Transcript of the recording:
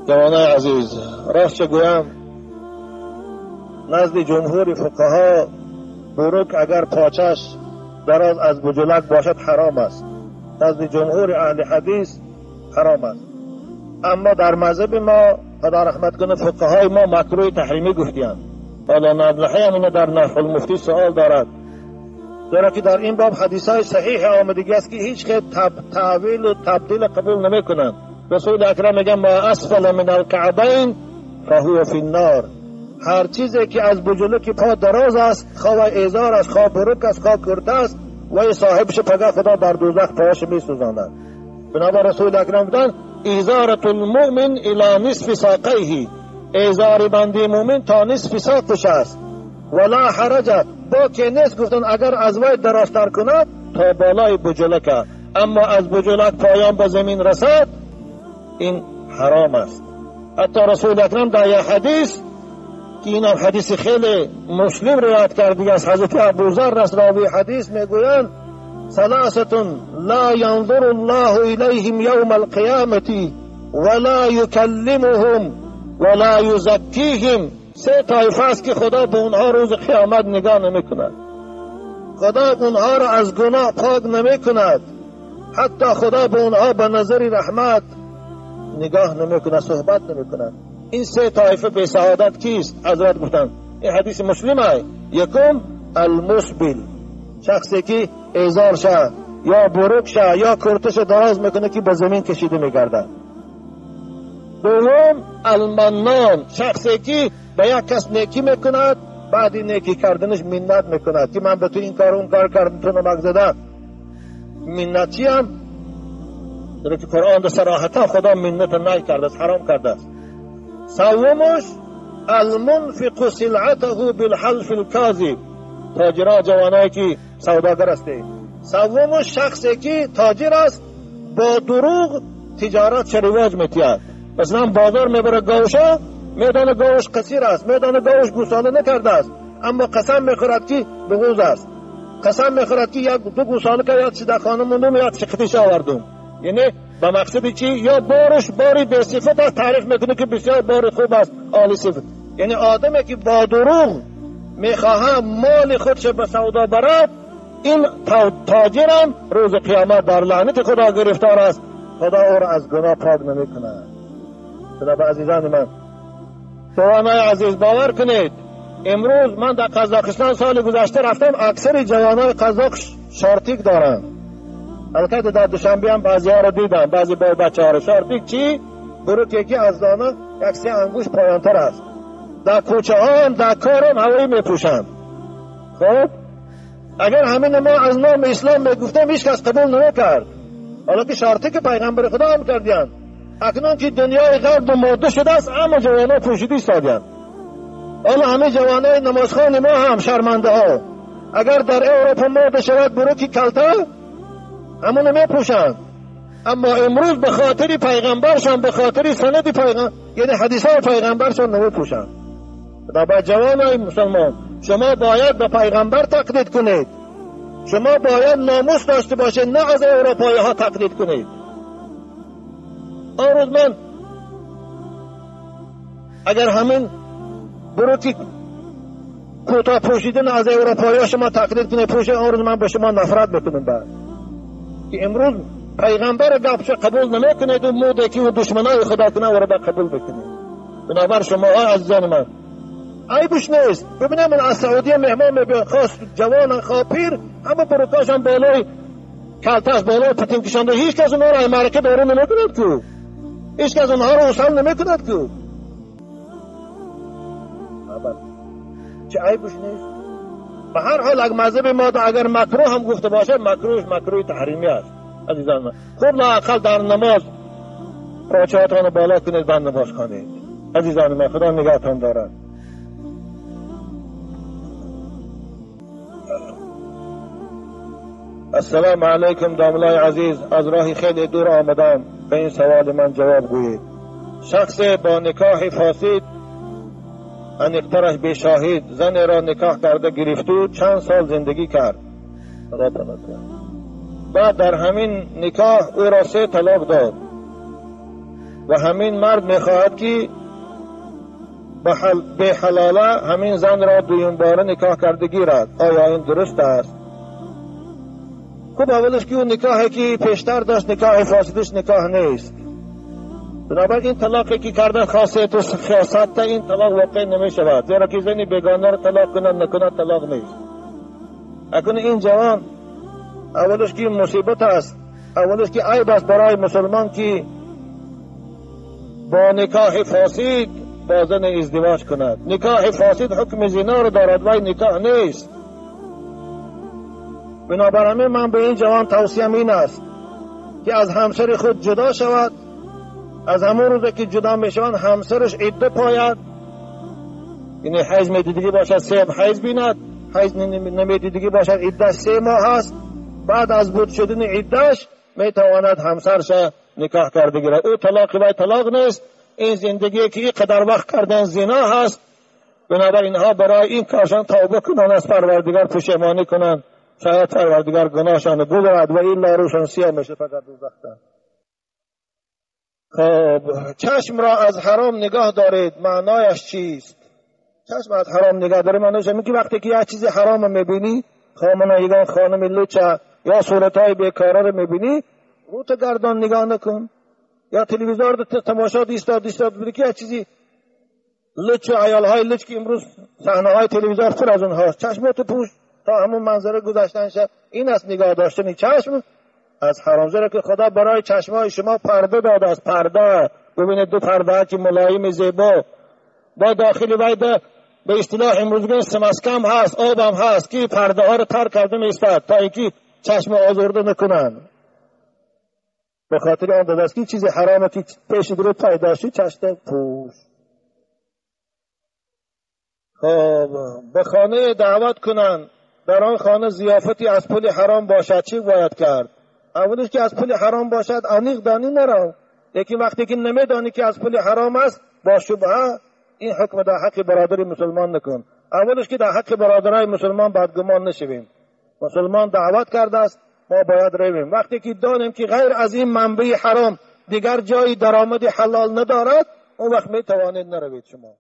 جوانای عزیز، راست چه گویم، نزد جمهور فقها بروک اگر پاچش دراز از بجلک باشد حرام است. نزد جمهور اهل حدیث حرام است. اما در مذهب ما خدا رحمت کنه فقهای ما مکروه تحریمی گفتیند. مولانا عبدالحی هم اینو در نفع المفتی سوال دارد، زیرا که در این باب حدیث های صحیح آمدگی است که هیچ که تأویل و تبدیل قبول نمی کنند. رسول اکرم میگه ما اسفل من الکعبین فهو فی النار. هر چیزی که از بجلک پا دراز است، خواه ایزار است، خواه بروک است، خواه کرته است، و صاحبش پگه خدا در دوزخ پاش میسوزاند. بنابر رسول اکرم گفتند ایزارة المؤمن الی نصف ساقیه، ایزار بندی مؤمن تا نصف ساقش است. ولا حرج، با که نیست گفتن اگر از وی درازتر کند تا بالای بجلک، اما از بجلک پایان به زمین رسد این حرام است. حتی رسول اکرم در یک حدیث که این هم حدیث خیلی مسلم روایت کرده از حضرت ابوذر است، راوی حدیث میگویند ثلاثة لا ينظر الله إليهم يوم القيامة ولا يكلمهم ولا يزكيهم. سه طایفه است که خدا به اونها روز قیامت نگاه نمی کند، خدا اونها را از گناه پاک نمی کند، حتی خدا به اونها به نظر رحمت نگاه نمی کند، صحبت نمی کند. این سه طایفه به سعادت کیست؟ حضرت گفتند این حدیث مسلم است. یکم المسبل، شخصی که ایزار شه یا بروک شه یا کرتش دراز میکنه که به زمین کشیده میگردد. دوم المنان، شخصی که به یک کس نیکی میکند، بعد نیکی کردنش منت میکند که من به تو این کار اون کار کردم، تو نمک زده. منت چی هم؟ در که قرآن در صراحتا خدا منت نهی کرده است، حرام کرده است. سومش المنفق سلعته بالحلف الکاذب، تاجرها جوانایی که سوداگر هستند. سومش شخصی که تاجر است با دروغ تجارت رواج میتید. مثلا بازار میبره گاوشا، میدان گاوش قصیر است، میدان گاوش گوساله نکرده است، اما قسم میخورد که بغوز است، قسم میخورد که یک دو گوساله که یک در خانه موندم یک چقتیش آوردم. یعنی به مقصد چی؟ یا بارش باری به صفت است، تعریف میکنه که بسیار بار خوب است، عالی صفت. یعنی آدمی که با دروغ میخواهم مال خودش به سودا برد، این تاجرم روز قیامت در لعنت خدا گرفتار است، خدا او را از گناه پاک نمیکند. خدا عزیزان من، جوانای عزیز، باور کنید امروز من در قزاقستان سال گذشته رفتم، اکثر جوانای قزاق شارتیک دارند. البته در دوشنبه هم بعضی ها رو دیدم، بعضی با بچه ها رو. شارتیک چی؟ بروک یکی از دانه یک سه انگوش پایانتر است. در کوچه ها هم در کار هم هوایی میپوشند. خب اگر همین ما از نام اسلام میگفتم هیچ کس قبول نمیکرد. حالا که شارتیک پیغمبر خدا هم کردیان. اکنون که دنیای غرب ماده شده است، اما جوانان پوشیده ایستادند. حالا همه جوانای نمازخوان ما هم شرمنده ها، اگر در اروپا ماده شود بروکی کلته همونو میپوشند. اما امروز به خاطر پیغمبرشان، به خاطر سند پیغمبر، یعنی حدیث های پیغمبرشان نمیپوشند. با جوانای مسلمان، شما باید به پیغمبر تقلید کنید، شما باید ناموس داشته باشید، نه از اروپایی ها تقلید کنید. آن روز من اگر همین بروکی کوتاه پوشیدن از اروپایی ها شما تقلید کنید پوشید، آن روز من به شما نفرت میکنم. بعد که امروز پیغمبر گپش قبول نمیکنید و موده که و دشمنای خدا کنه و را قبول بکنید. بنابر شما عزیزان من، عیبش نیست. ببینم من از سعودیه مهمان میبیاد، خواست جوان خواه پیر، اما بروکاشم بالای کلتش بالای پتین کشانده، هیچ کس اونها را معرکه بیرون نمیکند که، هیچ کس اونها را وصل نمیکند که. چه عیبش نیست. به هر حال اگر مذهب ما اگر مکروه هم گفته باشه، مکروهش مکروه تحریمی است. عزیزان من، خوب لااقل در نماز پاچه‌هاتان رو بالا کنید، بند نماز خوانید. عزیزان من، خدا نگهتان دارد. السلام علیکم داملای عزیز، از راه خیلی دور آمدم، به این سوال من جواب گویید. شخص با نکاح فاسد انیقترش به شاهد زن را نکاح کرده گرفت و چند سال زندگی کرد، بعد در همین نکاح او را 3 طلاق داد. و همین مرد میخواهد که به حلاله همین زن را دویم باره نکاح کرده گیرد، آیا این درست است؟ خب اولش که اون نکاحی که پیشتر داشت نکاح فاسدش نکاح نیست. بنابراین این طلاقی که کرده خاصیت و خاصت این طلاق واقع نمی شود، زیرا که زنی بیگانه را طلاق کنند نکند طلاق نیست. اکنون این جوان اولش که مصیبت است، اولش که عیب است برای مسلمان که با نکاح فاسد با زن ازدواج کند. نکاح فاسد حکم زنا را دارد و نکاح نیست. بنابراین من به این جوان توصیه این است که از همسر خود جدا شود. از همون روزی که جدا میشوند همسرش عده پاید، یعنی حیض میدیدگی باشد 3 حیض بیند، حیض نمیدیدگی باشد عده 3 ماه است. بعد از بود شدن عدهش میتواند همسرش نکاح کرده گیرد. او طلاق وی طلاق نیست. این زندگی که اینقدر وقت کردن زنا هست. بنابراین اینها برای این کارشان توبه کنند، از پروردگار پشیمانی کنند، شاید پروردگار گناهشان ببرد و این لاروشان سیاه میشه فقط دوزخ. خب چشم را از حرام نگاه دارید معنایش چیست؟ چشم از حرام نگاه دارید معنایش اینه که وقتی که یک چیز حرام میبینی، خامنه یگان خانم لوچه یا صورتهای بیکاره رو میبینی، رو تو گردان نگاه نکن، یا تلویزیون رو تماشا دیستاد ببینی که یک چیزی لچ و عیالهای لچ که امروز صحنه‌های تلویزیون پر از اونهاست، چشماتو پوش تا همون منظره گذشتن شد. این است نگاه داشتن چشم از حرام، زیرا که خدا برای چشمای شما پرده داده است. پرده ببینید، 2 پرده که ملایم زیبا با داخل وی به اصطلاح امروز سمسکم هست، آبم هست که پرده ها رو تر کرده میستد تا اینکه چشم آزرده نکنن. به خاطر آن داده است که چیزی حرامه که پیش رو پیدا شد چشم پوش. خب به خانه دعوت کنن، در آن خانه ضیافتی از پول حرام باشد چی باید کرد؟ اولش که از پول حرام باشد عمیق دانی نرو، لیکن وقتی که نمیدانی که از پول حرام است با شبهه این حکم در حق برادر مسلمان نکن. اولش که در حق برادرای مسلمان بدگمان نشویم. مسلمان دعوت کرده است، ما باید رویم. وقتی که دانیم که غیر از این منبع حرام دیگر جای درآمد حلال ندارد، اون وقت میتوانید نروید شما.